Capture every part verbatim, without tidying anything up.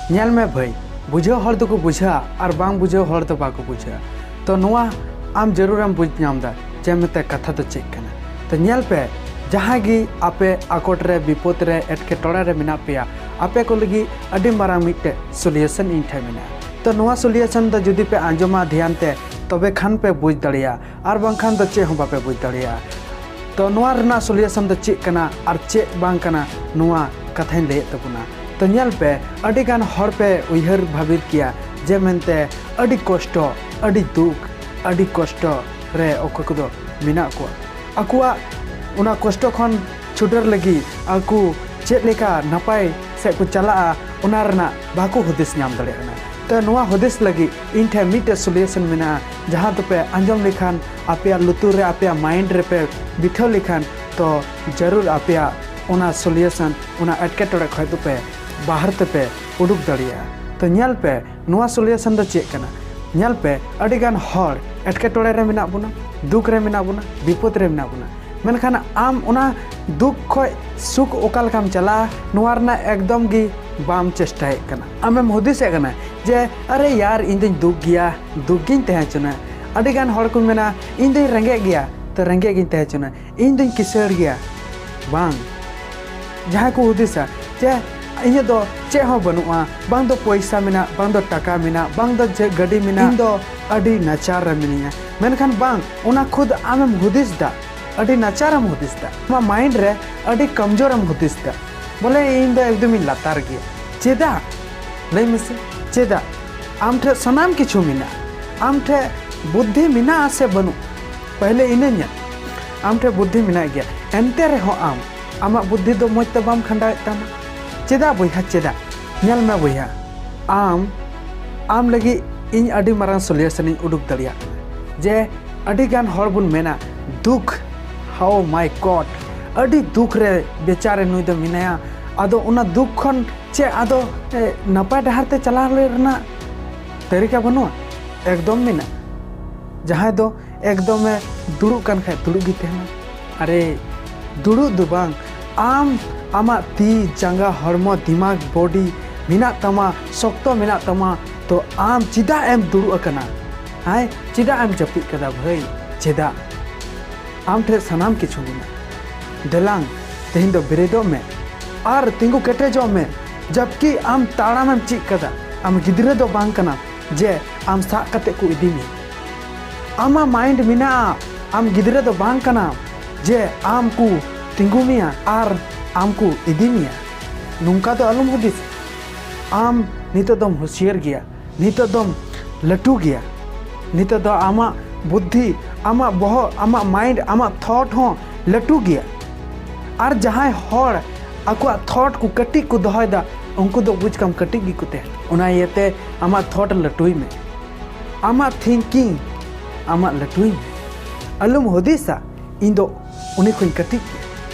ᱧᱮᱞ ᱢᱮ ᱵᱷᱟᱹᱭ, ᱵᱩᱡᱷᱟᱹᱣ ᱦᱚᱲ ᱫᱚᱠᱚ ᱵᱩᱡᱷᱟᱹᱣᱟ ᱟᱨ ᱵᱟᱝ ᱵᱩᱡᱷᱟᱹᱣ ᱦᱚᱲ ᱫᱚ ᱵᱟᱠᱚ ᱵᱩᱡᱷᱟᱹᱣᱟ᱾ ᱛᱚ ᱱᱚᱣᱟ ᱟᱢ ᱡᱟᱹᱨᱩᱲᱮᱢ ᱵᱩᱡᱽ ᱧᱟᱢ ᱮᱫᱟ ᱡᱮ ᱢᱮᱱᱛᱮ ᱠᱟᱛᱷᱟ ᱫᱚ ᱪᱮᱫ ᱠᱟᱱᱟ᱾ ᱛᱚ ᱧᱮᱞ ᱯᱮ, ᱡᱟᱦᱟᱸᱭ ᱜᱮ ᱟᱯᱮ ᱟᱠᱚᱴ ᱨᱮ, ᱵᱤᱯᱚᱫ ᱨᱮ, ᱮᱴᱠᱮᱴᱚᱬᱮ ᱨᱮ ᱢᱮᱱᱟᱜ ᱯᱮᱭᱟ, ᱟᱯᱮ ᱠᱚ ᱞᱟᱹᱜᱤᱫ ᱟᱹᱰᱤ ᱢᱟᱨᱟᱝ ᱢᱤᱫᱴᱮᱡ solution ᱤᱧ ᱴᱷᱮᱱ ᱢᱮᱱᱟᱜᱼᱟ᱾ ᱛᱚ ᱱᱚᱣᱟ solution ᱫᱚ ᱡᱩᱫᱤ ᱯᱮ ᱟᱸᱡᱚᱢᱟ ᱫᱷᱮᱭᱟᱱ ᱛᱮ, ᱛᱚᱵᱮ ᱠᱷᱟᱱ ᱯᱮ ᱵᱩᱡᱽ ᱫᱟᱲᱮᱭᱟᱜᱼᱟ, ᱟᱨ ᱵᱟᱝᱠᱷᱟᱱ ᱫᱚ ᱪᱮᱫ ᱦᱚᱸ ᱵᱟᱯᱮ ᱵᱩᱡᱽ ᱫᱟᱲᱮᱭᱟᱜᱼᱟ᱾ ᱛᱚ ᱱᱚᱣᱟ ᱨᱮᱱᱟᱜ solution ᱫᱚ ᱪᱮᱫ ᱠᱟᱱᱟ ᱟᱨ ᱪᱮᱫ ᱵᱟᱝ ᱠᱟᱱᱟ, ᱱᱚᱣᱟ ᱠᱟᱛᱷᱟᱧ ᱞᱟᱹᱭᱮᱫ ᱛᱟᱵᱚᱱᱟ᱾ ᱛᱚ ᱧᱮᱞ ᱯᱮ, ᱟᱹᱰᱤ ᱜᱟᱱ ᱦᱚᱲ ᱯᱮ ᱩᱭᱦᱟᱹᱨ ᱵᱷᱟᱵᱤᱛ ᱜᱮᱭᱟ ᱡᱮ ᱢᱮᱱᱛᱮ ᱟᱹᱰᱤ ᱠᱚᱥᱴᱚ, ᱟᱹᱰᱤ ᱫᱩᱠ, ᱟᱹᱰᱤ ᱠᱚᱥᱴᱚ ᱨᱮ ᱚᱠᱚᱭ ᱠᱚᱫᱚ ᱢᱮᱱᱟᱜ ᱠᱚᱣᱟ᱾ ᱟᱠᱚᱣᱟᱜ ᱚᱱᱟ ᱠᱚᱥᱴᱚ ᱠᱷᱚᱱ ᱪᱷᱩᱰᱟᱹᱨ ᱞᱟᱹᱜᱤᱫ ᱟᱠᱚ ᱪᱮᱫ ᱞᱮᱠᱟ ᱱᱟᱯᱟᱭ ᱥᱮᱫ ᱠᱚ ᱪᱟᱞᱟᱜᱼᱟ, ᱚᱱᱟ ᱨᱮᱱᱟᱜ ᱵᱟᱠᱚ ᱦᱩᱫᱤᱥ ᱧᱟᱢ ᱫᱟᱲᱮᱭᱟᱜ ᱠᱟᱱᱟ᱾ ᱛᱚ ᱱᱚᱣᱟ ᱦᱩᱫᱤᱥ ᱞᱟᱹᱜᱤᱫ ᱤᱧ ᱴᱷᱮᱱ ᱢᱤᱫᱴᱮᱡ solution ᱢᱮᱱᱟᱜᱼᱟ, ᱡᱟᱦᱟᱸ ᱫᱚᱯᱮ ᱟᱸᱡᱚᱢ ᱞᱮᱠᱷᱟᱱ, ᱟᱯᱮᱭᱟᱜ ᱞᱩᱛᱩᱨ ᱨᱮ, ᱟᱯᱮᱭᱟᱜ mind ᱨᱮᱯᱮ ᱵᱤᱴᱷᱟᱹᱣ ᱞᱮᱠᱷᱟᱱ, ᱛᱚ ᱡᱟᱹᱨᱩᱲ ᱟᱯᱮᱭᱟᱜ ᱚᱱᱟ solution, ᱚᱱᱟ ᱮᱴᱠᱮᱴᱚᱬᱮ ᱠᱷᱚᱱ ᱫᱚᱯᱮ ᱵᱟᱦᱨᱮ ᱛᱮᱯᱮ ᱩᱰᱩᱠ ᱫᱟᱲᱮᱭᱟᱜᱼᱟ᱾ ᱛᱚ ᱧᱮᱞ ᱯᱮ, ᱱᱚᱣᱟ solution ᱫᱚ ᱪᱮᱫ ᱠᱟᱱᱟ? ᱧᱮᱞ ᱯᱮ, ᱟᱹᱰᱤ ᱜᱟᱱ ᱦᱚᱲ ᱮᱴᱠᱮᱴᱚᱬᱮ ᱨᱮ ᱢᱮᱱᱟᱜ ᱵᱚᱱᱟ, ᱫᱩᱠ ᱨᱮ ᱢᱮᱱᱟᱜ ᱵᱚᱱᱟ, ᱵᱤᱯᱚᱫ ᱨᱮ ᱢᱮᱱᱟᱜ ᱵᱚᱱᱟ, ᱢᱮᱱᱠᱷᱟᱱ ᱟᱢ ᱚᱱᱟ ᱫᱩᱠ ᱠᱷᱚᱱ ᱥᱩᱠ ᱚᱠᱟ ᱞᱮᱠᱟᱢ ᱪᱟᱞᱟᱜᱼᱟ, ᱱᱚᱣᱟ ᱨᱮᱱᱟᱜ ᱮᱠᱫᱚᱢ ᱜᱮ ᱵᱟᱢ ᱪᱮᱥᱴᱟᱭᱮᱫ ᱠᱟᱱᱟ᱾ ᱟᱢᱮᱢ ᱦᱩᱫᱤᱥᱮᱫ ᱠᱟᱱᱟ ᱡᱮ, "ᱟᱨᱮ ᱭᱟᱨ, ᱤᱧ ᱫᱚᱧ ᱫᱩᱠ ᱜᱮᱭᱟ, ᱫᱩᱠ ᱜᱤᱧ ᱛᱟᱦᱮᱸ ᱦᱚᱪᱚᱱᱟ, ᱟᱹᱰᱤ ᱜᱟᱱ ᱦᱚᱲ ᱠᱚ ᱢᱮᱱᱟ ᱤᱧ ᱫᱚᱧ ᱨᱮᱸᱜᱮᱡ ᱜᱮᱭᱟ, ᱛᱚ ᱨᱮᱸᱜᱮᱡ ᱜᱤᱧ ᱛᱟᱦᱮᱸ ᱦᱚᱪᱚᱱᱟ, ᱤᱧ ᱫᱚᱧ ᱠᱤᱥᱟᱹᱬ ᱜᱮᱭᱟ᱾" ᱵᱟᱝ, ᱡᱟᱦᱟᱸᱭ ᱠᱚ ᱦᱩᱫᱤᱥᱟ ᱡᱮ ᱤᱧᱟᱹᱜ ᱫᱚ ᱪᱮᱫ ᱦᱚᱸ ᱵᱟᱹᱱᱩᱜᱼᱟ, ᱵᱟᱝ ᱫᱚ ᱯᱚᱭᱥᱟ ᱢᱮᱱᱟᱜ, ᱵᱟᱝ ᱫᱚ ᱴᱟᱠᱟ ᱢᱮᱱᱟᱜ, ᱵᱟᱝ ᱫᱚ ᱪᱮᱫ ᱜᱟᱹᱰᱤ ᱢᱮᱱᱟᱜ, ᱤᱧ ᱫᱚ ᱟᱹᱰᱤ ᱱᱟᱪᱟᱨ ᱨᱮ ᱢᱤᱱᱟᱹᱧᱟ, ᱢᱮᱱᱠᱷᱟᱱ ᱵᱟᱝ, ᱚᱱᱟ ᱠᱷᱩᱫ ᱟᱢᱮᱢ ᱦᱩᱫᱤᱥ ᱫᱟ, ᱟᱹᱰᱤ ᱱᱟᱪᱟᱨᱮᱢ ᱦᱩᱫᱤᱥ ᱫᱟ᱾ ᱟᱢᱟᱜ mind ᱨᱮ ᱟᱹᱰᱤ ᱠᱚᱢᱡᱳᱨᱮᱢ ᱦᱩᱫᱤᱥ ᱫᱟ, ᱵᱚᱞᱮ ᱤᱧ ᱫᱚ ᱮᱠᱫᱚᱢᱤᱧ ᱞᱟᱛᱟᱨ ᱜᱮᱭᱟ᱾ ᱪᱮᱫᱟᱜ? ᱞᱟᱹᱭ ᱢᱮᱥᱮ, ᱪᱮᱫᱟᱜ? ᱟᱢ ᱴᱷᱮᱱ ᱥᱟᱱᱟᱢ ᱠᱤᱪᱷᱩ ᱢᱮᱱᱟᱜᱼᱟ, ᱟᱢ ᱴᱷᱮᱱ ᱵᱩᱫᱽᱫᱷᱤ ᱢᱮᱱᱟᱜᱼᱟ ᱥᱮ ᱵᱟᱹᱱᱩᱜ, ᱯᱟᱦᱞᱮ ᱤᱱᱟᱹ ᱧᱮᱞ᱾ ᱟᱢ ᱴᱷᱮᱱ ᱵᱩᱫᱽᱫᱷᱤ ᱢᱮᱱᱟᱜ ᱜᱮᱭᱟ, ᱮᱱᱛᱮ ᱨᱮᱦᱚᱸ ᱟᱢ ᱟᱢᱟᱜ ᱵᱩᱫᱽᱫᱷᱤ ᱫᱚ ᱢᱚᱡᱽ ᱛᱮ ᱵᱟᱢ ᱠᱷᱟᱸᱰᱟᱣᱮᱫ ᱛᱟᱢᱟ᱾ ᱪᱮᱫᱟᱜ ᱵᱚᱭᱦᱟ, ᱪᱮᱫᱟᱜ? ᱧᱮᱞ ᱢᱮ ᱵᱚᱭᱦᱟ, ᱟᱢ, ᱟᱢ ᱞᱟᱹᱜᱤᱫ ᱤᱧ ᱟᱹᱰᱤ ᱢᱟᱨᱟᱝ solution ᱤᱧ ᱩᱰᱩᱠ ᱫᱟᱲᱮᱭᱟᱜ ᱠᱟᱱᱟ᱾ ᱡᱮ ᱟᱹᱰᱤ ᱜᱟᱱ ᱦᱚᱲ ᱵᱚᱱ ᱢᱮᱱᱟ, "ᱫᱩᱠ, oh my God, ᱟᱹᱰᱤ ᱫᱩᱠ ᱨᱮ ᱵᱮᱪᱟᱨᱮ ᱱᱩᱭ ᱫᱚ ᱢᱮᱱᱟᱭᱟ, ᱟᱫᱚ ᱚᱱᱟ ᱫᱩᱠ ᱠᱷᱚᱱ ᱪᱮᱫ ᱟᱫᱚ, ᱮ, ᱱᱟᱯᱟᱭ ᱰᱟᱦᱟᱨ ᱛᱮ ᱪᱟᱞᱟᱣ ᱨᱮᱱᱟᱜ ᱛᱟᱹᱨᱤᱠᱟ ᱵᱟᱹᱱᱩᱜᱼᱟ?" ᱮᱠᱫᱚᱢ ᱢᱮᱱᱟᱜᱼᱟ᱾ ᱡᱟᱦᱟᱸᱭ ᱫᱚ ᱮᱠᱫᱚᱢᱮ ᱫᱩᱲᱩᱵ ᱠᱟᱱ ᱠᱷᱟᱡ ᱫᱩᱲᱩᱵ ᱜᱮ ᱛᱟᱦᱮᱱᱟ᱾ ᱟᱨᱮ, ᱫᱩᱲᱩᱵ ᱫᱚ ᱵᱟᱝ, ᱟᱢ ᱟᱢᱟᱜ ᱛᱤ, ᱡᱟᱸᱜᱟ, ᱦᱚᱲᱢᱚ, ᱫᱤᱢᱟᱜᱽ, body, ᱢᱮᱱᱟᱜ ᱛᱟᱢᱟ, ᱥᱚᱠᱛᱚ ᱢᱮᱱᱟᱜ ᱛᱟᱢᱟ, ᱛᱚ ᱟᱢ ᱪᱮᱫᱟᱜ ᱮᱢ ᱫᱩᱲᱩᱵ ᱟᱠᱟᱱᱟ? ᱦᱮᱸ, ᱪᱮᱫᱟᱜ ᱮᱢ ᱡᱟᱹᱯᱤᱫ ᱠᱟᱫᱟ ᱵᱷᱟᱹᱭ? ᱪᱮᱫᱟᱜ? ᱟᱢ ᱴᱷᱮᱱ ᱥᱟᱱᱟᱢ ᱠᱤᱪᱷᱩ ᱢᱮᱱᱟᱜᱼᱟ᱾ ᱫᱮᱞᱟᱝ, ᱛᱮᱦᱮᱧ ᱫᱚ ᱵᱮᱨᱮᱫᱚᱜ ᱢᱮ ᱟᱨ ᱛᱤᱸᱜᱩ ᱠᱮᱴᱮᱡᱚᱜ ᱢᱮ, ᱡᱟᱵᱠᱤ ᱟᱢ ᱛᱟᱲᱟᱢᱮᱢ ᱪᱮᱫ ᱠᱟᱫᱟ᱾ ᱟᱢ ᱜᱤᱫᱽᱨᱟᱹ ᱫᱚ ᱵᱟᱝ ᱠᱟᱱᱟᱢ ᱡᱮ ᱟᱢ ᱥᱟᱵ ᱠᱟᱛᱮ ᱠᱚ ᱤᱫᱤ ᱢᱮᱭᱟ᱾ ᱟᱢᱟᱜ ᱢᱟᱭᱤᱱᱰ ᱢᱮᱱᱟᱜᱼᱟ, ᱟᱢ ᱜᱤᱫᱽᱨᱟᱹ ᱫᱚ ᱵᱟᱝ ᱠᱟᱱᱟᱢ ᱡᱮ ᱟᱢ ᱠᱚ ᱛᱤᱸᱜᱩ ᱢᱮᱭᱟ ᱟᱨ ᱟᱢ ᱠᱚ ᱤᱫᱤ ᱢᱮᱭᱟ᱾ ᱱᱚᱝᱠᱟ ᱫᱚ ᱟᱞᱚᱢ ᱦᱩᱫᱤᱥ᱾ ᱟᱢ ᱱᱤᱛᱚᱜ ᱫᱚᱢ ᱦᱩᱥᱤᱭᱟᱹᱨ ᱜᱮᱭᱟ, ᱱᱤᱛᱚᱜ ᱫᱚᱢ ᱞᱟᱹᱴᱩ ᱜᱮᱭᱟ, ᱱᱤᱛᱚᱜ ᱫᱚ ᱟᱢᱟᱜ ᱵᱩᱫᱽᱫᱷᱤ, ᱟᱢᱟᱜ ᱵᱚᱦᱚᱜ, ᱟᱢᱟᱜ ᱢᱟᱭᱤᱱᱰ, ᱟᱢᱟᱜ ᱛᱷᱚᱴ ᱦᱚᱸ ᱞᱟᱹᱴᱩ ᱜᱮᱭᱟ᱾ ᱟᱨ ᱡᱟᱦᱟᱸᱭ ᱦᱚᱲ ᱟᱠᱚᱣᱟᱜ ᱛᱷᱚᱴ ᱠᱚ ᱠᱟᱹᱴᱤᱡ ᱠᱚ ᱫᱚᱦᱚᱭᱮᱫᱟ, ᱩᱱᱠᱩ ᱫᱚ ᱵᱩᱡᱽ ᱠᱟᱢ ᱠᱟᱹᱴᱤᱡ ᱜᱮᱠᱚ ᱛᱟᱦᱮᱱᱟ᱾ ᱚᱱᱟ ᱤᱭᱟᱹᱛᱮ ᱟᱢᱟᱜ ᱛᱷᱚᱴ ᱞᱟᱹᱴᱩᱭ ᱢᱮ, ᱟᱢᱟᱜ ᱛᱷᱤᱝᱠᱤᱝ ᱟᱢᱟᱜ ᱞᱟᱹᱴᱩᱭ ᱢᱮ᱾ ᱟᱞᱚᱢ ᱦᱩᱫᱤᱥᱟ ᱤᱧ ᱫᱚ ᱩᱱᱤ ᱠᱷᱚᱱ ᱠᱟᱹᱴᱤᱡ ᱜᱮᱭᱟ᱾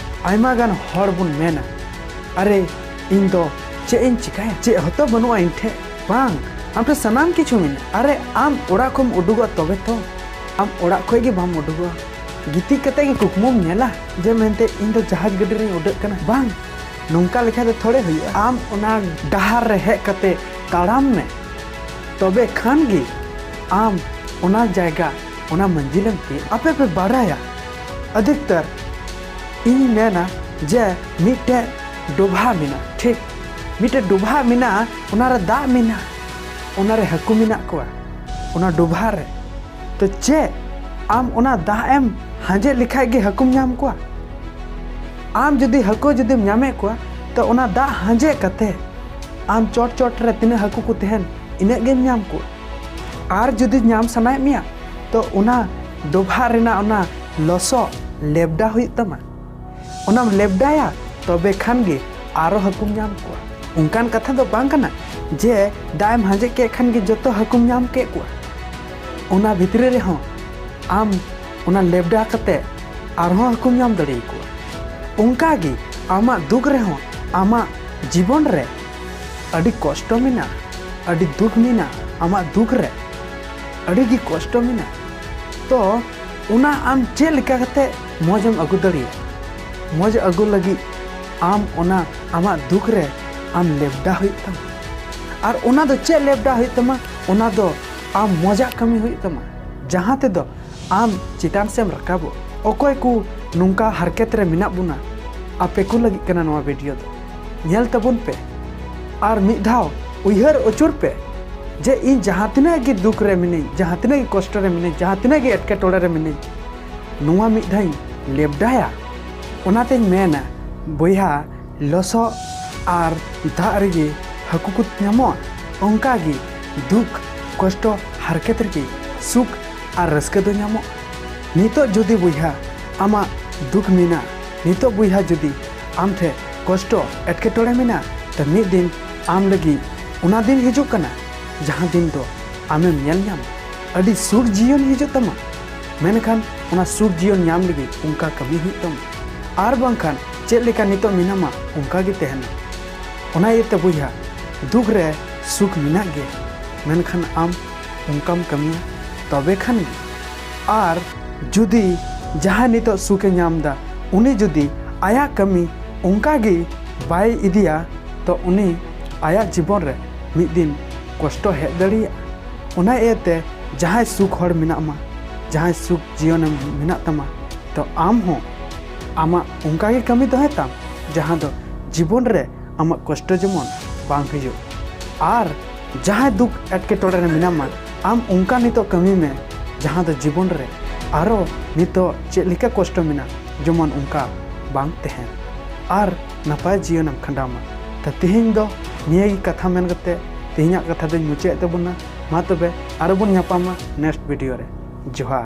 ᱟᱭᱢᱟ ᱜᱟᱱ ᱦᱚᱲ ᱵᱚᱱ ᱢᱮᱱᱟ, ᱟᱨᱮ, ᱤᱧ ᱫᱚ ᱪᱮᱫ ᱤᱧ ᱪᱤᱠᱟᱹᱭᱟ? ᱪᱮᱫ ᱦᱚᱸᱛᱚ ᱵᱟᱹᱱᱩᱜᱼᱟ ᱤᱧ ᱴᱷᱮᱱ᱾ ᱵᱟᱝ, ᱟᱢ ᱴᱷᱮᱱ ᱥᱟᱱᱟᱢ ᱠᱤᱪᱷᱩ ᱢᱮᱱᱟᱜᱼᱟ᱾ ᱟᱨᱮ, ᱟᱢ ᱚᱲᱟᱜ ᱠᱷᱚᱱ ᱩᱰᱩᱠᱚᱜ ᱛᱚᱵᱮ ᱛᱚ᱾ ᱟᱢ ᱚᱲᱟᱜ ᱠᱷᱚᱱ ᱜᱮ ᱵᱟᱢ ᱩᱰᱩᱠᱚᱜᱼᱟ, ᱜᱤᱛᱤᱡ ᱠᱟᱛᱮ ᱜᱮ ᱠᱩᱠᱢᱩᱢ ᱧᱮᱞᱟ ᱡᱮ ᱢᱮᱱᱛᱮ ᱤᱧ ᱫᱚ ᱡᱟᱦᱟᱡᱽ ᱜᱟᱹᱰᱤ ᱨᱤᱧ ᱩᱰᱟᱹᱜ ᱠᱟᱱᱟ᱾ ᱵᱟᱝ, ᱱᱚᱝᱠᱟ ᱞᱮᱠᱷᱟᱱ ᱫᱚ ᱛᱷᱚᱲᱮ ᱦᱩᱭᱩᱜᱼᱟ᱾ ᱟᱢ ᱚᱱᱟ ᱰᱟᱦᱟᱨ ᱨᱮ ᱦᱮᱡ ᱠᱟᱛᱮ ᱛᱟᱲᱟᱢ ᱢᱮ, ᱛᱚᱵᱮ ᱠᱷᱟᱱ ᱜᱮ ᱟᱢ ᱚᱱᱟ ᱡᱟᱭᱜᱟ, ᱚᱱᱟ ᱢᱟᱹᱡᱷᱤᱞᱮᱢ ᱛᱤᱭᱳᱜ᱾ ᱟᱯᱮ ᱯᱮ ᱵᱟᱰᱟᱭᱟ, ᱟᱫᱷᱤᱠᱛᱟᱨ ᱤᱧ ᱢᱮᱱᱟ ᱡᱮ ᱢᱤᱫᱴᱮᱡ ᱰᱚᱵᱷᱟ ᱢᱮᱱᱟᱜᱼᱟ, ᱴᱷᱤᱠ? ᱢᱤᱫᱴᱮᱡ ᱰᱚᱵᱷᱟ ᱢᱮᱱᱟᱜᱼᱟ, ᱚᱱᱟᱨᱮ ᱫᱟᱜ ᱢᱮᱱᱟᱜᱼᱟ, ᱚᱱᱟᱨᱮ ᱦᱟᱹᱠᱩ ᱢᱮᱱᱟᱜ ᱠᱚᱣᱟ, ᱚᱱᱟ ᱰᱚᱵᱷᱟ ᱨᱮ᱾ ᱛᱚ ᱪᱮᱫ ᱟᱢ ᱚᱱᱟ ᱫᱟᱜ ᱮᱢ ᱦᱟᱸᱡᱮᱫ ᱞᱮᱠᱷᱟᱡ ᱜᱮ ᱦᱟᱹᱠᱩᱢ ᱧᱟᱢ ᱠᱚᱣᱟ? ᱟᱢ ᱡᱩᱫᱤ ᱦᱟᱹᱠᱩ ᱡᱩᱫᱤᱢ ᱧᱟᱢᱮᱫ ᱠᱚᱣᱟ, ᱛᱚ ᱚᱱᱟ ᱫᱟᱜ ᱦᱟᱸᱡᱮᱫ ᱠᱟᱛᱮ ᱟᱢ ᱪᱚᱴ ᱪᱚᱴ ᱨᱮ ᱛᱤᱱᱟᱹᱜ ᱦᱟᱹᱠᱩ ᱠᱚ ᱛᱟᱦᱮᱱ, ᱤᱱᱟᱹᱜ ᱜᱮᱢ ᱧᱟᱢ ᱠᱚᱣᱟ᱾ ᱟᱨ ᱡᱩᱫᱤ ᱧᱟᱢ ᱥᱟᱱᱟᱭᱮᱫ ᱢᱮᱭᱟ, ᱛᱚ ᱚᱱᱟ ᱰᱚᱵᱷᱟᱜ ᱨᱮᱱᱟᱜ ᱚᱱᱟ ᱞᱚᱥᱚᱫ ᱞᱮᱵᱰᱟ ᱦᱩᱭᱩᱜ ᱛᱟᱢᱟ᱾ ᱚᱱᱟᱢ ᱞᱮᱵᱰᱟᱭᱟ, ᱛᱚᱵᱮ ᱠᱷᱟᱱ ᱜᱮ ᱟᱨᱚ ᱦᱟᱹᱠᱩᱢ ᱧᱟᱢ ᱠᱚᱣᱟ᱾ ᱚᱱᱠᱟᱱ ᱠᱟᱛᱷᱟ ᱫᱚ ᱵᱟᱝ ᱠᱟᱱᱟ ᱡᱮ ᱫᱟᱜ ᱮᱢ ᱦᱟᱸᱡᱮᱫ ᱠᱮᱫ ᱠᱷᱟᱱ ᱜᱮ ᱡᱚᱛᱚ ᱦᱟᱹᱠᱩᱢ ᱧᱟᱢ ᱠᱮᱫ ᱠᱚᱣᱟ᱾ ᱚᱱᱟ ᱵᱷᱤᱛᱨᱤ ᱨᱮᱦᱚᱸ ᱟᱢ ᱚᱱᱟ ᱞᱮᱵᱰᱟ ᱠᱟᱛᱮ ᱟᱨᱦᱚᱸ ᱦᱟᱹᱠᱩᱢ ᱧᱟᱢ ᱫᱟᱲᱮᱭᱟᱠᱚᱣᱟ᱾ ᱚᱱᱠᱟ ᱜᱮ ᱟᱢᱟᱜ ᱫᱩᱠ ᱨᱮᱦᱚᱸ, ᱟᱢᱟᱜ ᱡᱤᱵᱚᱱ ᱨᱮ ᱟᱹᱰᱤ ᱠᱚᱥᱴᱚ ᱢᱮᱱᱟᱜᱼᱟ, ᱟᱹᱰᱤ ᱫᱩᱠ ᱢᱮᱱᱟᱜᱼᱟ, ᱟᱢᱟᱜ ᱫᱩᱠ ᱨᱮ ᱟᱹᱰᱤ ᱜᱮ ᱠᱚᱥᱴᱚ ᱢᱮᱱᱟᱜᱼᱟ᱾ ᱛᱚ ᱚᱱᱟ ᱟᱢ ᱪᱮᱫ ᱞᱮᱠᱟ ᱠᱟᱛᱮ ᱢᱚᱡᱽ ᱮᱢ ᱟᱹᱜᱩ ᱫᱟᱲᱮᱭᱟᱜᱼᱟ? ᱢᱚᱡᱽ ᱟᱹᱜᱩ ᱞᱟᱹᱜᱤᱫ ᱟᱢ ᱚᱱᱟ ᱟᱢᱟᱜ ᱫᱩᱠ ᱨᱮ ᱟᱢ ᱞᱮᱵᱰᱟ ᱦᱩᱭᱩᱜ ᱛᱟᱢᱟ᱾ ᱟᱨ ᱚᱱᱟ ᱫᱚ ᱪᱮᱫ ᱞᱮᱵᱰᱟ ᱦᱩᱭᱩᱜ ᱛᱟᱢᱟ? ᱚᱱᱟ ᱫᱚ ᱟᱢ ᱢᱚᱡᱟᱜ ᱠᱟᱹᱢᱤ ᱦᱩᱭᱩᱜ ᱛᱟᱢᱟ, ᱡᱟᱦᱟᱸ ᱛᱮᱫᱚ ᱟᱢ ᱪᱮᱛᱟᱱ ᱥᱮᱢ ᱨᱟᱠᱟᱵᱚᱜ᱾ ᱚᱠᱚᱭ ᱠᱚ ᱱᱚᱝᱠᱟ ᱦᱟᱨᱠᱮᱛ ᱨᱮ ᱢᱮᱱᱟᱜ ᱵᱚᱱᱟ, ᱟᱯᱮ ᱠᱚ ᱞᱟᱹᱜᱤᱫ ᱠᱟᱱᱟ ᱱᱚᱣᱟ ᱵᱷᱤᱰᱤᱭᱳ ᱫᱚ᱾ ᱧᱮᱞ ᱛᱟᱵᱚᱱ ᱯᱮ ᱟᱨ ᱢᱤᱫ ᱫᱷᱟᱣ ᱩᱭᱦᱟᱹᱨ ᱟᱹᱪᱩᱨ ᱯᱮ ᱡᱮ ᱤᱧ ᱡᱟᱦᱟᱸ ᱛᱤᱱᱟᱹᱜ ᱜᱮ ᱫᱩᱠ ᱨᱮ ᱢᱤᱱᱟᱹᱧ, ᱡᱟᱦᱟᱸ ᱛᱤᱱᱟᱹᱜ ᱜᱮ ᱠᱚᱥᱴᱚ ᱨᱮ ᱢᱤᱱᱟᱹᱧ, ᱡᱟᱦᱟᱸ ᱛᱤᱱᱟᱹᱜ ᱜᱮ ᱮᱴᱠᱮᱴᱚᱬᱮ ᱨᱮ ᱢᱤᱱᱟᱹᱧ, ᱱᱚᱣᱟ ᱢᱤᱫ ᱫᱷᱟᱣ ᱤᱧ ᱞᱮᱵᱰᱟᱭᱟ᱾ ᱚᱱᱟᱛᱮᱧ ᱢᱮᱱᱟ ᱵᱚᱭᱦᱟ, ᱞᱚᱥᱚᱫ ᱟᱨ ᱫᱟᱜ ᱨᱮᱜᱮ ᱦᱟᱹᱠᱩ ᱠᱚ ᱧᱟᱢᱚᱜᱼᱟ, ᱚᱱᱠᱟ ᱜᱮ ᱫᱩᱠ, ᱠᱚᱥᱴᱚ, ᱦᱟᱨᱠᱮᱛ ᱨᱮᱜᱮ ᱥᱩᱠ ᱟᱨ ᱨᱟᱹᱥᱠᱟᱹ ᱫᱚ ᱧᱟᱢᱚᱜᱼᱟ᱾ ᱱᱤᱛᱚᱜ ᱡᱩᱫᱤ ᱵᱚᱭᱦᱟ ᱟᱢᱟᱜ ᱫᱩᱠ ᱢᱮᱱᱟᱜᱼᱟ, ᱱᱤᱛᱚᱜ ᱵᱚᱭᱦᱟ ᱡᱩᱫᱤ ᱟᱢ ᱴᱷᱮᱱ ᱠᱚᱥᱴᱚ, ᱮᱴᱠᱮᱴᱚᱬᱮ ᱢᱮᱱᱟᱜᱼᱟ, ᱛᱚ ᱢᱤᱫ ᱫᱤᱱ ᱟᱢ ᱞᱟᱹᱜᱤᱫ ᱚᱱᱟ ᱫᱤᱱ ᱦᱤᱡᱩᱜ ᱠᱟᱱᱟ, ᱡᱟᱦᱟᱸ ᱫᱤᱱ ᱫᱚ ᱟᱢᱮᱢ ᱧᱮᱞ ᱧᱟᱢᱟ᱾ ᱟᱹᱰᱤ ᱥᱩᱠ ᱡᱤᱭᱚᱱ ᱦᱤᱡᱩᱜ ᱛᱟᱢᱟ᱾ ᱢᱮᱱᱠᱷᱟᱱ ᱚᱱᱟ ᱥᱩᱠ ᱡᱤᱭᱚᱱ ᱧᱟᱢ ᱞᱟᱹᱜᱤᱫ ᱚᱱᱠᱟ ᱠᱟᱹᱢᱤ ᱦᱩᱭᱩᱜ ᱛᱟᱢᱟ, ᱟᱨ ᱵᱟᱝᱠᱷᱟᱱ ᱪᱮᱫ ᱞᱮᱠᱟ ᱱᱤᱛᱚᱜ ᱢᱮᱱᱟᱢᱟ ᱚᱱᱠᱟ ᱜᱮ ᱛᱟᱦᱮᱱᱟ᱾ ᱚᱱᱟ ᱤᱭᱟᱹᱛᱮ ᱵᱚᱭᱦᱟ, ᱫᱩᱠ ᱨᱮ ᱥᱩᱠ ᱢᱮᱱᱟᱜ ᱜᱮᱭᱟ, ᱢᱮᱱᱠᱷᱟᱱ ᱟᱢ ᱚᱱᱠᱟᱢ ᱠᱟᱹᱢᱤᱭᱟ ᱛᱚᱵᱮ ᱠᱷᱟᱱ ᱜᱮ᱾ ᱟᱨ ᱡᱩᱫᱤ ᱡᱟᱦᱟᱸᱭ ᱱᱤᱛᱚᱜ ᱥᱩᱠᱮ ᱧᱟᱢ ᱮᱫᱟ, ᱩᱱᱤ ᱡᱩᱫᱤ ᱟᱭᱟᱜ ᱠᱟᱹᱢᱤ ᱚᱱᱠᱟ ᱜᱮ ᱵᱟᱭ ᱤᱫᱤᱭᱟ, ᱛᱚ ᱩᱱᱤ ᱟᱭᱟᱜ ᱡᱤᱵᱚᱱ ᱨᱮ ᱢᱤᱫ ᱫᱤᱱ ᱠᱚᱥᱴᱚ ᱦᱮᱡ ᱫᱟᱲᱮᱭᱟᱜᱼᱟ᱾ ᱚᱱᱟ ᱤᱭᱟᱹᱛᱮ ᱡᱟᱦᱟᱸᱭ ᱥᱩᱠ ᱦᱚᱲ ᱢᱮᱱᱟᱜ ᱢᱟ, ᱡᱟᱦᱟᱸᱭ ᱥᱩᱠ ᱡᱤᱭᱚᱱᱮᱢ ᱢᱮᱱᱟᱜ ᱛᱟᱢᱟ, ᱛᱚ ᱟᱢ ᱦᱚᱸ ᱟᱢᱟᱜ ᱚᱱᱠᱟ ᱜᱮ ᱠᱟᱹᱢᱤ ᱫᱚᱦᱚᱭ ᱛᱟᱢ, ᱡᱟᱦᱟᱸ ᱫᱚ ᱡᱤᱵᱚᱱ ᱨᱮ ᱟᱢᱟᱜ ᱠᱚᱥᱴᱚ ᱡᱮᱢᱚᱱ ᱵᱟᱝ ᱦᱩᱭᱩᱜ᱾ ᱟᱨ ᱡᱟᱦᱟᱸᱭ ᱫᱩᱠ ᱮᱴᱠᱮᱴᱚᱬᱮ ᱨᱮ ᱢᱮᱱᱟᱢᱟ, ᱟᱢ ᱚᱱᱠᱟ ᱱᱤᱛᱚᱜ ᱠᱟᱹᱢᱤ ᱢᱮ, ᱡᱟᱦᱟᱸ ᱫᱚ ᱡᱤᱵᱚᱱ ᱨᱮ ᱟᱨᱚ ᱱᱤᱛᱚᱜ ᱪᱮᱫ ᱞᱮᱠᱟ ᱠᱚᱥᱴᱚ ᱢᱮᱱᱟᱜ, ᱡᱮᱢᱚᱱ ᱚᱱᱠᱟ ᱵᱟᱝ ᱛᱟᱦᱮᱱ, ᱟᱨ ᱱᱟᱯᱟᱭ ᱡᱤᱭᱚᱱᱮᱢ ᱠᱷᱟᱸᱰᱟᱣ ᱢᱟ᱾ ᱛᱚ ᱛᱮᱦᱮᱧ ᱫᱚ ᱱᱤᱭᱟᱹ ᱜᱮ ᱠᱟᱛᱷᱟ ᱢᱮᱱ ᱠᱟᱛᱮ ᱛᱮᱦᱮᱧᱟᱜ ᱠᱟᱛᱷᱟ ᱫᱚᱧ ᱢᱩᱪᱟᱹᱫ ᱮᱫ ᱛᱟᱵᱚᱱᱟ᱾ ᱢᱟ ᱛᱚᱵᱮ ᱟᱨᱚ ᱵᱚᱱ ᱧᱟᱯᱟᱢᱟ ᱱᱮᱠᱥᱴ ᱵᱷᱤᱰᱤᱭᱳ ᱨᱮ᱾ ᱡᱚᱦᱟᱨ᱾